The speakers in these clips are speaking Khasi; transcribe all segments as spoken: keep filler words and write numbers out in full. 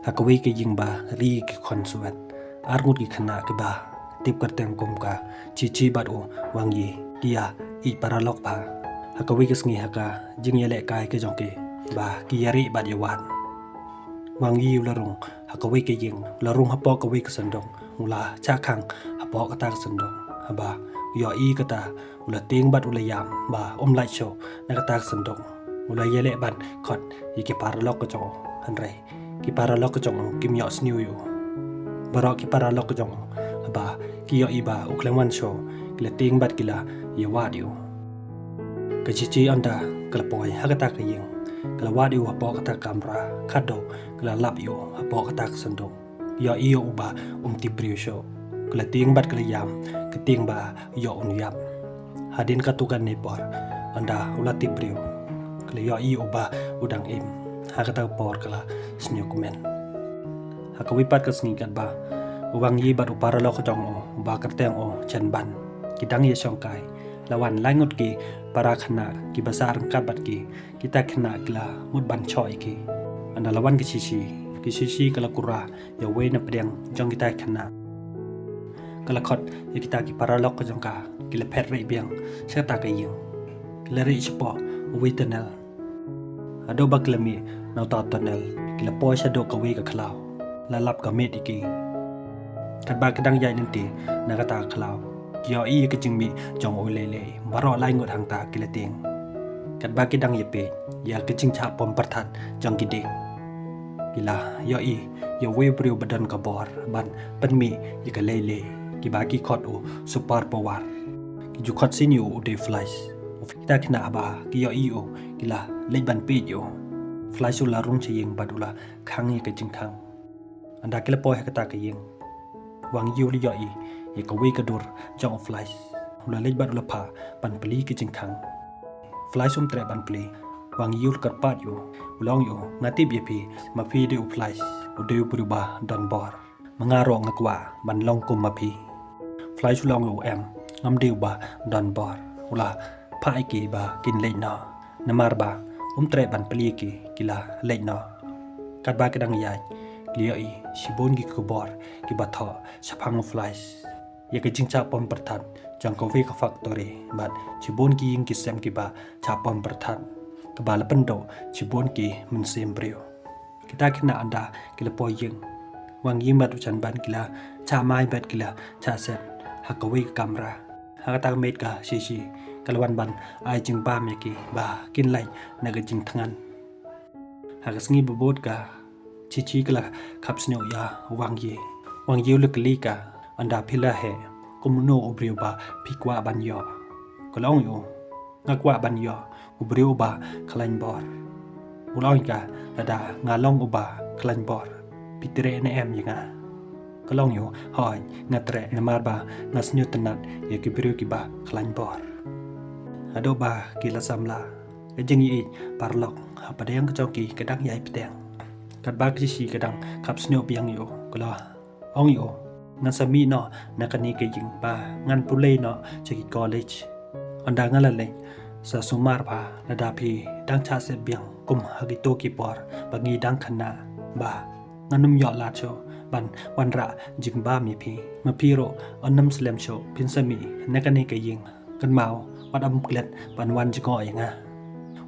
Ha kawei ka ïing ba ri ki khon swet, arngut ki khynnah kiba tip kyrteng kum ka Chichi bad u Wang Yi ki ïa ïeit paralok bha. Ha kawei ka sngi ha ka jingïalehkai ka jong ki ba ki ïa rieh bad ïa wad, Wang Yi u la rung ha kawei ka ïing, u la rung hapoh kawei ka synduk, u la shah khang hapoh kata ka synduk. Haba u ïohi kata, u la tieng bad u la ïam ba um lait shuh na kata ka synduk. U la ïaleh ban khot ïa ki paralok ka jong u, hynrei ki paralok ka jong u kim ïohsngew ïa u. Baroh ki paralok ka jong u, haba ki ïohi ba u khlem wan shuh, ki la tieng bad ki la ïa wad ïa u. Ka Chichi ynda ka la poi ha kata ka ïing, ka la wad ïa u hapoh kata ka kamra, khadduh ka la lap ïa u hapoh kata ka synduk. Ïohi ïa u ba um tip briew shuh. Ka la tieng bad ka la ïam, ka tieng ba ïoh un ïap. Hadien katto katne por, ynda u la tip briew, ka la ïohi ïa u ba u dang im. Ha kata ka por ka la sngewkmen. Ha kawei pat ka sngi katba u Wang Yi bad u paralok ka jong u, uba kyrteng u Chen Ban, ki dang ïa shongkai, la wan lai ngut ki para khynnah kiba sah ryngkat bad ki. Kita ki khynnah ki la mut ban shoh ïa ki. Ynda la wan ka Chichi, ka Chichi ka la kura ïa uwei na pdeng jong kita ki khynnah. Ka la khot ïa kita ki paralok ka jong ka, ki la phet rieh biang sha kata ka ïing. Ki la rieh shapoh uwei tunnel. Haduh ba ki la mih na uta u tunnel, ki la poi shaduh kawei ka khlaw. La lap ka miet ïa ki. Katba ki dang ïaid lynti na kata ka khlaw, ki ïohi ïa ka jingmih jong uwei u leilei. Baroh lai ngut hangta ki la tieng. Katba ki dang ïa peit ïa ka jingshah pom pyrthat jong ki dieng, ki la ïohi ïa uwei u briew ba don ka bor ban pynmih ïa ka leilei, kiba ki khot u super power. Ki ju khot sien ïa u u dei u Flash. Kita ki khynnah ba ki ïohi ïa u, ki la leit ban peit ïa u. Flash u la rung sha ïing bad u la khang ïa ka jingkhang. Ynda ki la poi ha kata ka ïing, Wang Yi u la ïohi ïa kawei ka dur jong u Flash. U la leit bad u la phah ban plie ka jingkhang. Flash um treh ban plie. Wang Yi u la kyrpad ïa u, u la ong ïa u, nga tip ïa phi, ma phi dei u Flash, u dei u briew ba don bor. Ma nga ruh nga kwah ban long kum ma phi. Flash u la ong ïa u, em, ngam dei uba don bor. U la phah ïa ki ba kin leit noh. Namar ba um treh ban plie ïa ki, ki la leit noh. Katba ki dang ïaid, ki la ïohi shibun ki khubor kiba thoh shaphang u Flash, ïa ka jingshah pom pyrthat jong kawei ka factory bad shibun ki ïing ki sem kiba shah pom pyrthat, kaba la pynduh shibun ki mynsiem briew. Kita ki khynnah ynda ki la poi ïing, Wang Yi bad u Chen Ban ki la shah mai bad ki la shah set ha kawei ka kamra. Ha kata ka miet ka Chichi ka la wan ban ai jingbam ïa ki ba kin lait na ka jingthngan. Ha ka sngi ba bud ka Chichi ka la khapsniew ïa u Wang Yi. Wang Yi u la kylli ka, ynda phi la heh, kumno u briew ba phi kwah ban ïoh? Ka la ong ïa u, nga kwah ban ïoh u briew uba khlaiñ bor. U la ong ïa ka, lada nga long uba khlaiñ bor, phi treh ne em ïa nga? Ka la ong ïa u, hooid, nga treh namar ba nga sngewtynnat ïa ki briew kiba khlaiñ bor. Haduh ba ki la samla, ka jingïeit paralok hapdeng ka jong ki ka dang ïai bteng. Katba ka Chichi ka dang khapsniew biang ïa u, ka la ong ïa u, ngan sa mih noh na kane ka ïing ba ngan pule noh sha ki college. Ynda nga la leit sa sumar bha, lada phi dang shah set biang kum ha kito ki por ba ngi dang khynnah, ba ngan ym ïoh lad shuh ban wanrah jingbam ïa phi. Ma phi ruh yn ym slem shuh phin sa mih na kane ka ïing. Kynmaw, wat ym klet ban wan jngoh ïa nga.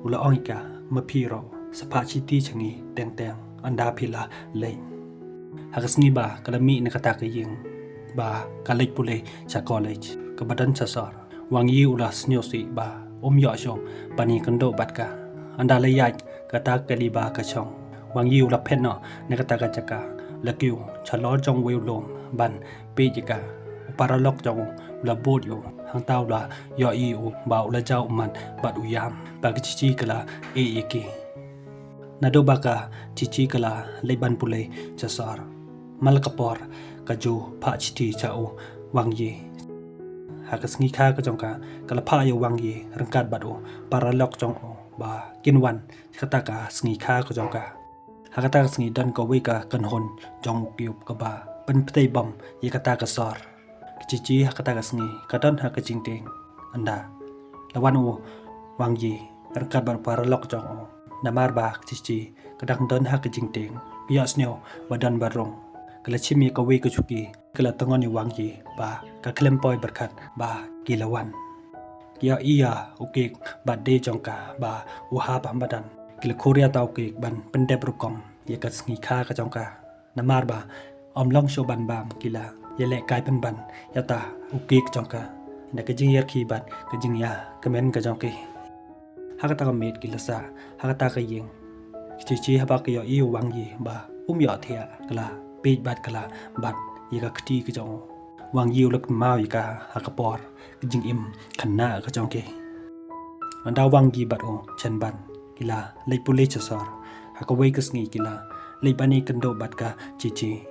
U la ong ïa ka, ma phi ruh sa phah shithi sha ngi teng teng ynda phi la leit. Ha ka sngi ba ka la mih na kata ka ïing ba ka leit pule sha college kaba don sha sor, Wang Yi u la sngewsih ba um ïoh shuh ban ïakynduh bad ka. Ynda la ïaid kata ka kali ba ka shong, Wang Yi u la phet noh na kata ka jaka, la kiew shalor jong uwei u lum ban peit ïa ka. U paralok jong u u la bud ïa u, hangta u la ïohi ïa u ba u la jaw ummat bad u ïam, ba ka Chichi ka la ïeh ïa ki. Naduh ba ka Chichi ka la leit ban pule sha sor, man la ka por ka ju phah shithi sha u Wang Yi. Ha ka sngi kha ka jong ka, ka la phah ïa u Wang Yi ryngkat bad u paralok jong u ba kin wan sha kata ka sngi kha ka jong ka. Ha kata ka sngi don kawei ka kynhun jong u Cube kaba pynptei bom ïa kata ka sor. Ka Chichi ha kata ka sngi ka don ha ka jingtieng. Ynda la wan u Wang Yi ryngkat bad u paralok jong u, namar ba ka Chichi ka dang don ha ka jingtieng, Ïohsngew ba don ba rung. Ka la shim ïa kawei ka shuki, ka la tyngon ïa u Wang Yi ba ka khlem poi byrkhat ba ki la wan. Ki ïohi ïa u Kik bad de jong ka ba u hap ha madan. Ki la khur ïa uta u Kik ban pyndep rukom ïa ka sngi kha ka jong ka. Namar ba ym long shuh ban bam, ki la ïalehkai pynban ïa uta u Kik jong ka da ka jingïarkhie bad ka jingïakmen ka jong ki. Ha kata ka miet ki la sah ha kata ka ïing. Ka Shishi haba ka ïohi ïa u Wang Yi ba um ïohthiah, ka la peit bad ka la bat ïa ka kti ka jong u. Wang Yi u la kynmaw ïa ka ha ka por ka jingim khynnah ka jong ki. Ynda u Wang Yi bad u Chen Ban ki la leit pule sha sor. Ha kawei ka sngi ki la leit ban ïakynduh bad ka Shishi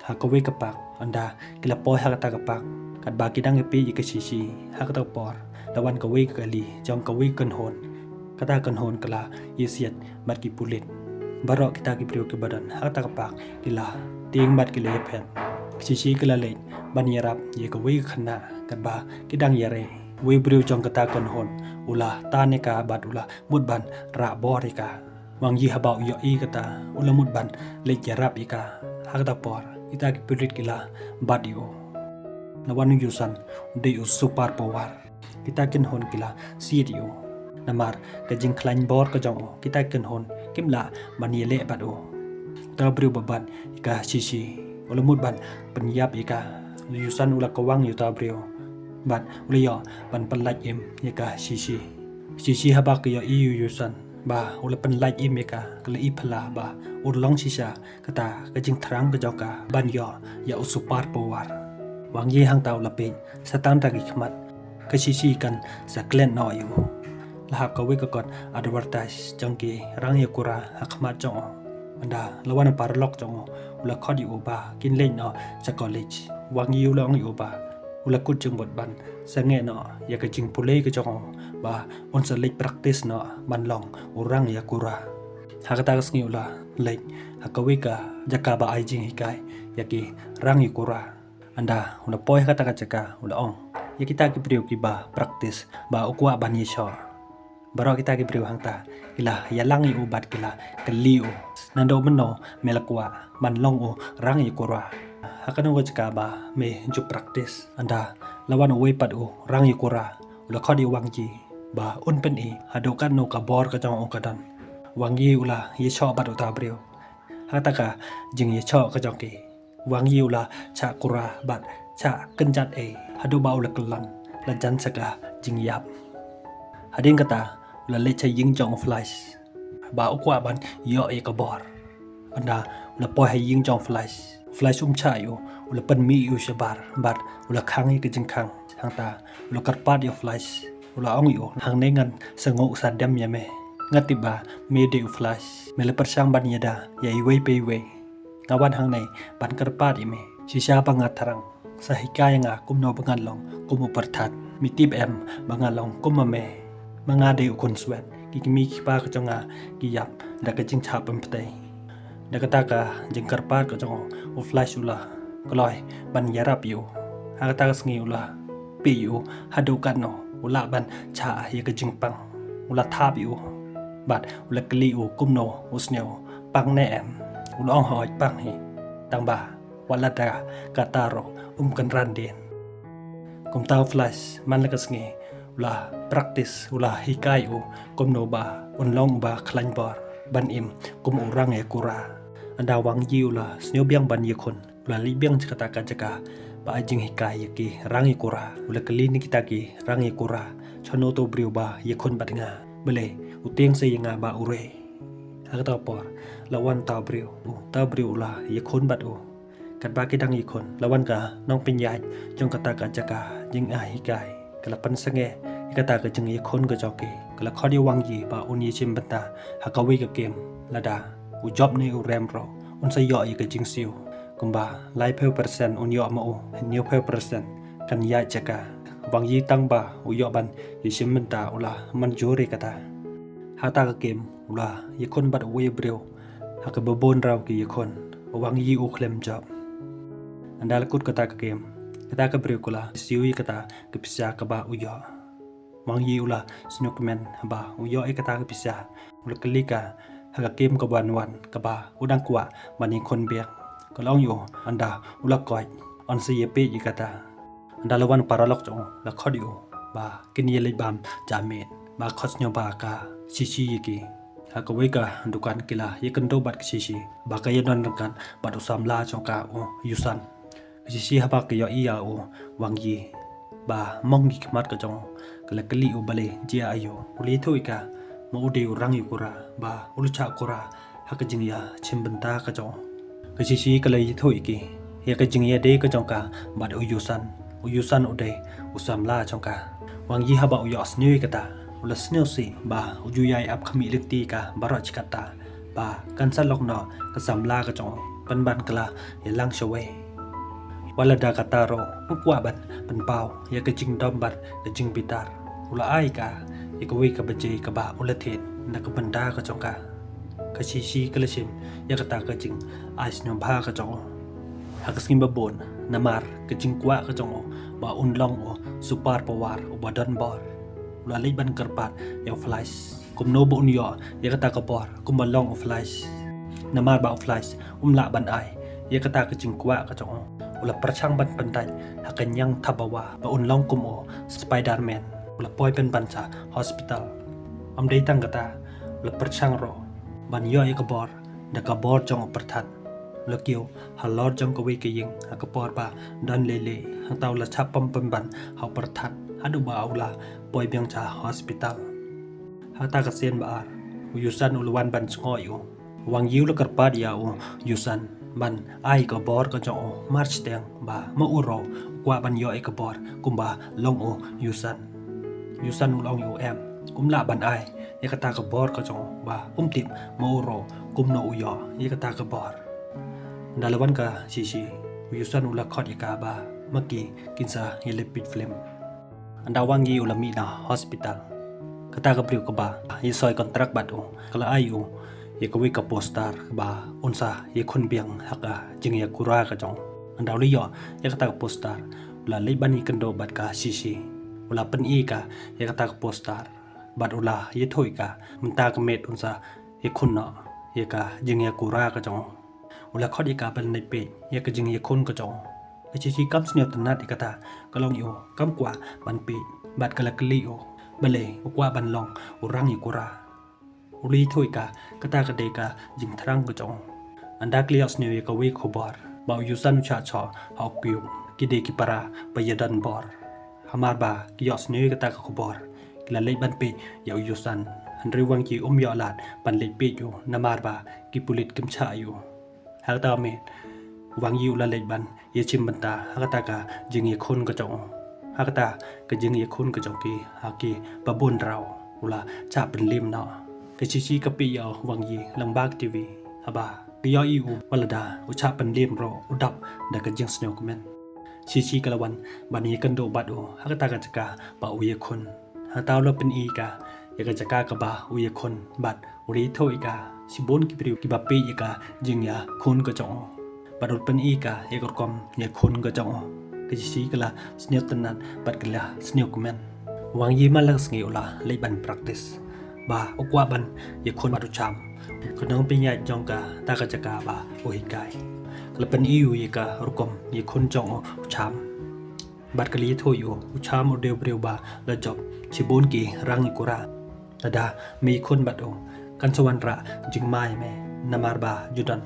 ha kawei ka park. Ynda ki la poi ha kata ka park, katba ki dang ïapeit ïa ka Shishi, ha kata ka por la wan kawei ka kali jong kawei ka kynhun. Kata ka kynhun ka la ïasiat bad ki pulit. Baroh kita ki briew kiba don ha kata ka park ki la tieng bad ki la ïaphet. Ka Shishi ka la leit ban ïarap ïa kawei ka khynnah katba ki dang ïarei. Uwei u briew jong kata ka kynhun u la tan ïa ka bad u la mut ban rah bor ïa ka. Wang Yi haba u ïohi kata u la mut ban leit ïarap ïa ka. Ha kata ka por kita ki pulit ki la bat ïa u. La wan u Yusan, u dei u super power. Kita ki kynhun ki la siat ïa u. Namar ka jingkhlaiñ bor ka jong u, kita ki kynhun kim lah ban ïaleh bad u. Uta u briew ba bat ïa ka Shishi u la mut ban pynïap ïa ka. U Yusan u la kawang ïa uta u briew bad u la ïoh ban pynlait im ïa ka Shishi. Shishi haba ka ïohi ïa u Yusan ba u la pynlait im ïa ka, ka la i phylla ba u long shisha kata ka jingthrang ka jong ka ban ïoh ïa u super power. Wang Yi hangta u la peit sa tang da ki khmat. Ka Shishi kan sa klet noh ïa u. La hap kawei ka kot advertise jong ki rang ïakura ha khmat jong u. Ynda la wan u paralok jong u, u la khot ïa u ba kin leit noh sha college. Wang Yi u la ong ïa u ba u la kut jingmut ban sangeh noh ïa ka jingpule ka jong u ba un sa leit practice noh ban long u rang ïakura. Ha kata ka sngi u la leit ha kawei ka jaka ba ai jinghikai ïa ki rang ïakura. Ynda u la poi ha kata ka jaka u la ong ïa kita ki briew kiba practice ba u kwah ban ïashoh. Baroh kita ki briew hangta ki la ïalang ïa u bad ki la kylli u, "Naduh mynno me la kwah ban long u rang ïakura? Ha kano ka jaka ba me ju practice?" Ynda la wan uwei pat u rang ïakura u la khot ïa u Wang Yi ba un pyni haduh katno ka bor ka jong u ka don. Wang Yi u la ïashoh bad uta u briew. Ha kata ka jingïashoh ka jong ki, Wang Yi u la shah kura bad shah kynjat ei haduh ba u la kyllon la jan sa ka jingïap. Hadien kata u la leit sha ïing jong u Flash ba u kwah ban ïoh ïa ka bor. Ynda u la poi ha ïing jong u Flash, u Flash um shah ïa u, u la pynmih ïa u shabar bad u la khang ïa ka jingkhang. Hangta u la kyrpad ïa u Flash, u la ong ïa u, "Hangne ngan sngewnguh sa dem ïa me. Nga tip ba me dei u Flash, me la pyrshang ban ïada ïa iwei pa iwei. Nga wan hangne ban kyrpad ïa me. Shisha ba nga thrang, sa hikai ïa nga kumno ba ngan long kum u pyrthat. Me tip em ba nga long kum ma me? Ma nga dei u khun swet, ki kmie ki kpa ka jong nga ki ïap da ka jingshah pynptei." Da kata ka jingkyrpad ka jong u, u Flash u la kloi ban ïarap ïa u. Ha kata ka sngi u la peit ïa u haduh katno u lah ban shah ïa ka jingpang. U la thap ïa u bad u la kylli ïa u kumno u sngew, pang ne em. U la ong, "Hooid, pang hi, tang ba wat la da kata ruh um kynran dien." Kumta u Flash man la ka sngi u la practice, u la hikai ïa u kumno ba un long uba khlaiñ bor ban im kum u rang ïakura. Ynda u Wang Yi u la sngewbiang ban ïakhun, u la leit biang sha kata ka jaka ba ai jinghikai ïa ki rang ïakura. U la kylli na kita ki rang ïakura, "Shano uta u briew ba ïakhun bad nga? Balei u tieng sa ïa nga ba u rei?" Ha kata ka por la wan uta u briew, uta u briew u la ïakhun bad u. Katba ki dang ïakhun la wan ka nongpynïaid jong kata ka jaka jingai hikai, ka la pynsangeh ïa kata ka jingïakhun ka jong ki. Ka la khot ïa u Wang Yi ba un ïashim bynta ha kawei ka kem, lada u jop ne u rem ruh un sa ïoh ïa ka jingsiew. Kumba laiphew percent un ïoh ma u, hynñiewphew percent kan ïaid sha ka. U Wang Yi tang ba u ïoh ban ïashim bynta u la mynjur ïa kata. Ha kata ka kem u la ïakhun bad uwei u briew ha kaba bun rau ki ïakhun. U Wang Yi u khlem jop. Ynda la kut kata ka kem, kata ka briew ka la siew ïa kata ka pisa kaba u ïoh. Wang Yi u la sngewkmen haba u ïoh ïa kata ka pisa. U la kylli ka, Ha ka kem ka ban wan kaba u dang kwah ban ïakhun biang, ka la ong ïa u, ynda u la koit yn sa ïa peit ïa kata. Ynda la wan paralok jong u, la khot ïa u ba kin ïa leit bam ja miet, ba khot sngewbha ka Shishi ïa ki. Ha kawei ka dukan ki la ïakynduh bad ka Shishi ba ka ïa don ryngkat bad u samla jong ka, u Yusan. Ka Shishi haba ka ïohi ïa u Wang Yi ba mong ki khmat ka jong u, ka la kylli u balei, jia aïu. U la ïathuh ïa ka ma u dei u rang ïa u kura ba u la shah kura ha ka jingïashim bynta ka jong u. Ka Shishi ka la ïathuh ïa ki ïa ka jingïadei ka jong ka bad u Yusan. U Yusan u dei u samla jong ka. Wang Yi haba u ïohsngew ïa kata, u la sngewsih ba u ju ïai ap khmih lynti ïa ka baroh shi katta, ba kan sa long noh ka samla ka jong u, pynban ka la ïalang shawei. Wat la da kata ruh, u kwah ban pynpaw ïa ka jingdom bad ka jingbitar. U la ai ïa ka ïa kawei ka bajai kaba u la thied na ka bynta ka jong ka. Ka Shishi ka la shim ïa kata ka jingai sngewbha ka jong u ha ka sngi ba bun, namar ka jingkwah ka jong u ba un long u super power uba don bor. U la leit ban kyrpad ïa u Flash kumno ba un ïoh ïa kata ka bor kumba long u Flash, namar ba u Flash um lah ban ai ïa kata ka jingkwah ka jong u. U la pyrshang ban pyndait ha ka ñiang thabawa ba un long kum u Spider-Man. U la poi pynban sha hospital. Ym dei tang kata, u la pyrshang ruh ban ïoh ïa ka bor da ka bor jong u pyrthat. U la kiew halor jong kawei ka ïing ha ka por ba don leilieh, hangta u la shah pom pynban ha u pyrthat haduh ba u la poi biang sha hospital. Hangta ka sien ba ar, u Yusan u la wan ban jngoh ïa u. Wang Yi u la kyrpad ïa u Yusan ban ai ka bor ka jong u marshiteng ba ma u ruh u kwah ban ïoh ïa ka bor kumba long u Yusan. Yusan u la ong ïa u em, um lah ban ai ïa kata ka bor ka jong u ba um tip ma u ruh kumno u ïoh ïa kata ka bor. Ynda la wan ka Shishi, u Yusan u la khot ïa ka ba ma ki kin sa ïa leit peit film. Ynda Wang Yi u la mih na hospital, kata ka briew kaba ïa soi kontrak bad u ka la ai u ïa kawei ka poster ba un sa ïakhun biang ha ka jingïakura ka jong u. Ynda u la ïoh ïa kata ka poster, u la leit ban ïakynduh bad ka Shishi. U la pyni ïa ka ïa kata ka poster bad u la ïathuh ïa ka mynta ka miet un sa ïakhun noh ïa ka jingïakura ka jong u. U la khot ïa ka ban leit peit ïa ka jingïakhun ka jong u. Ka Shishi kam sngewtynnat ïa kata, ka la ong ïa u kam kwah ban peit bad ka la kylli ïa u balei u kwah ban long u rang ïakura. U la ïathuh ïa ka kata ka dei ka jingthrang ka jong u. Ynda ki la ïohsngew ïa kawei ka khubor ba u Yusan u shah shoh ha u kiew, ki dei ki para ba ïadon bor. Hamar ba ki ïohsngew ïa kata ka khubor, ki la leit ban peit ïa u Yusan. Hynrei Wang Yi um ïoh lad ban leit peit ïa u namar ba ki pulit kim shah ïa u. Ha kata ka miet, Wang Yi u la leit ban ïashim bynta ha kata ka jingïakhun ka jong u. Ha kata ka jingïakhun ka jong ki ha ki ba bun draw, u la shah pynliem noh. Ka Shishi ka peit ïa u Wang Yi lyngba ka T V. Haba ka ïohi ïa u, wat lada u shah pynliem ruh u dap da ka jingsngewkmen. Shishi ka la wan ban ïakynduh bad u ha kata ka jaka ba u ïakhun. Hangta u la pyni ïa ka ïa ka jaka kaba u ïakhun bad u la ïathuh ïa ka shibun ki briew kiba peit ïa ka jingïakhun ka jong u. Bad u la pyni ïa ka ïa ka rukom ïakhun ka jong u. Ka Shishi ka la sngewtynnat bad ka la sngewkmen. Wang Yi man la ka sngi u la leit ban practice ba u kwah ban ïakhun bad u Cham, ka nongpynïaid jong kata ka jaka ba u hikai. Ka la pyni ïa u ïa ka rukom ïakhun jong u Cham. Bad ka la ïathuh ïa u, u Cham u dei u briew ba la jop shibun ki rang ïakura. Lada me ïakhun bad u, kan sa wanrah jingma ïa me, namar ba ju don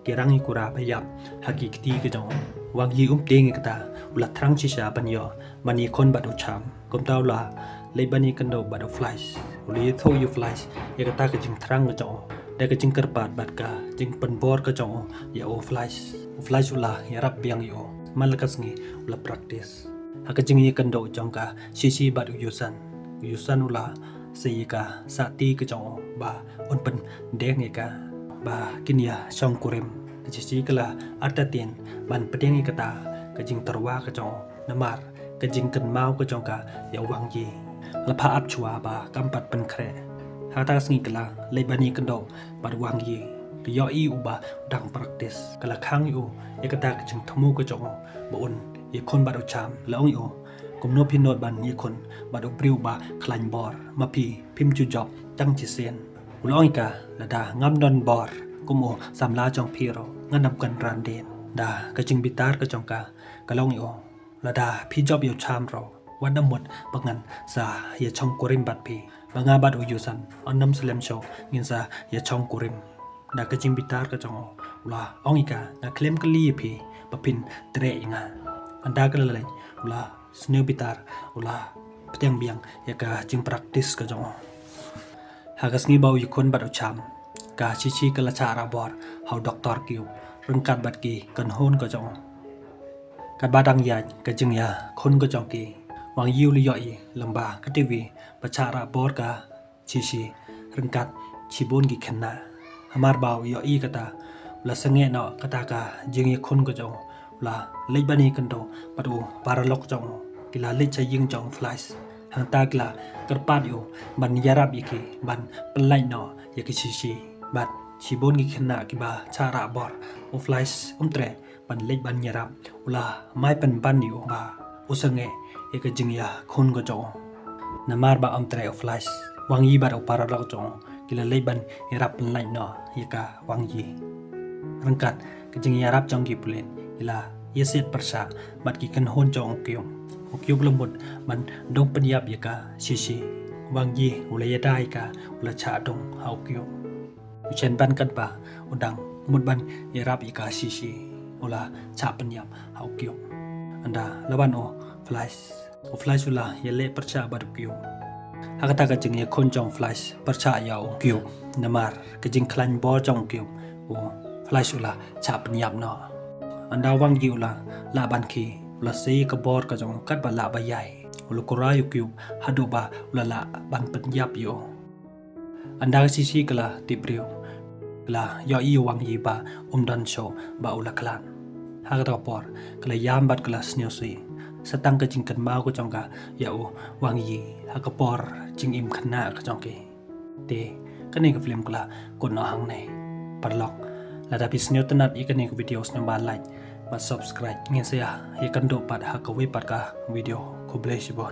ki rang ïakura ba ïap ha ki kti ka jong u. Wang Yi um tieng ïa kata, u la thrang shisha ban ïoh ban ïakhun bad u Cham. Kumta u la leit ban ïakynduh bad u Flash. U la ïathuh ïa u Flash ïa kata ka jingthrang ka jong u, da ka jingkyrpad bad ka jingpynbor ka jong u ïa u Flash. U Flash u la ïarap biang ïa u. Man la ka sngi u la practice ha ka jingïakynduh jong ka Shishi bad u Yusan. U Yusan u la sei ïa ka sahti ka jong u ba un pyndiang ïa ka ba kin ïashong kurim. Ka Shishi ka la artatien ban pdiang ïa kata ka jingtyrwa ka jong u namar ka jingkynmaw ka jong ka ïa u Wang Yi. La phah ap shuwa ba kam pat pynkhreh. Ha kata ka sngi ka la leit ban ïakynduh bad u Wang Yi. Ka ïohi u ba u dang practice, ka la khang ïa u ïa kata ka jingthmu ka jong u ba un ïakhun bad u Cham. La ong ïa u, kumno phi nud ban ïakhun bad u briew ba khlaiñ bor, ma phi phim ju jop tang shisien. U la ong ïa ka, lada ngam don bor kum u samla jong phi ruh, ngan ym kynran dien. Da ka jingbitar ka jong ka, ka la ong ïa u, lada phi jop ïa u Cham ruh, wat ym mut ba ngan sa ïa chong kurim bad phi. Ba nga bad u Yusan, yn ym slem shuh ngin sa ïa chong kurim. Da ka jingbitar ka jong u, u la ong ïa ka, nga khlem kylli ïa phi ba phin treh ïa nga. Ynda ka la leit, u la sniew bitar, u la pdiang biang ïa ka jingpractice ka jong u. Ha ka sngi ba u ïakhun bad u Cham, ka Shishi ka la shah rah bor ha u doktor Kyiv ryngkat bad ki kynhun ka jong u. Katba dang ïaid ka jingïakhun ka jong ki, Wang Yi u la ïohi lyngba ka T V ba shah rah bor ka Shishi ryngkat shibun ki khynnah. Hamar ba u ïohi kata, u la sangeh noh kata ka jingïakhun ka jong u, u la leit ban ïakynduh bad u paralok jong u. Ki la leit sha ïing jong u Flash. Hangta ki la kyrpad ïa u ban ïarap ïa ki ban pynlait noh ïa ka Shishi bad shibun ki khynnah kiba shah rah bor. U Flash um treh ban leit ban ïarap, u la mai pynban ïa u ba u sangeh ïa ka jingïakhun ka jong u. Namar ba um treh u Flash, Wang Yi bad u paralok jong u ki la leit ban ïarap pynlait noh ïa ka Wang Yi. Ryngkat ka jingïarap jong ki pulit, ki la ïasiat pyrshah bad ki kynhun jong u Kyiv. U Kyiv u la mut ban dung pynïap ïa ka Shishi. Wang Yi u la ïada ïa ka, u la shah dung ha u Kyiv. U Shen Ban katba u dang mut ban ïarap ïa ka Shishi, u la shah pynïap ha u Kyiv. Ynda la wan u Flash, u Flash u la ïaleh pyrshah bad u Kyiv. Ha kata ka jingïakhun jong u Flash pyrshah ïa u Kyiv, namar ka jingkhlaiñ bor jong u Kyiv, u Flash u la shah pynïap noh. Ynda Wang Yi u la lah ban khie, u la sei ka bor ka jong u katba lah ba ïai. U la kurai u Kyiv haduh ba u la lah ban pynïap ïa u. Ynda ka Shishi ka la tip briew, ka la ïohi ïa u Wang Yi ba um don shuh ba u la khlad. Ha kata ka por ka la ïam bad ka la sniew sih. Sa tang ka jingkynmaw ka jong ka ïa u Wang Yi ha ka por jingim khynnah ka jong ki. Te kane ka film ka la kut noh hangne. Paralok, lada phi sngewtynnat ïa kane ka video, sngewbha like bad subscribe. Ngin sa ïakynduh pat ha kawei pat ka video. Khublei shibun.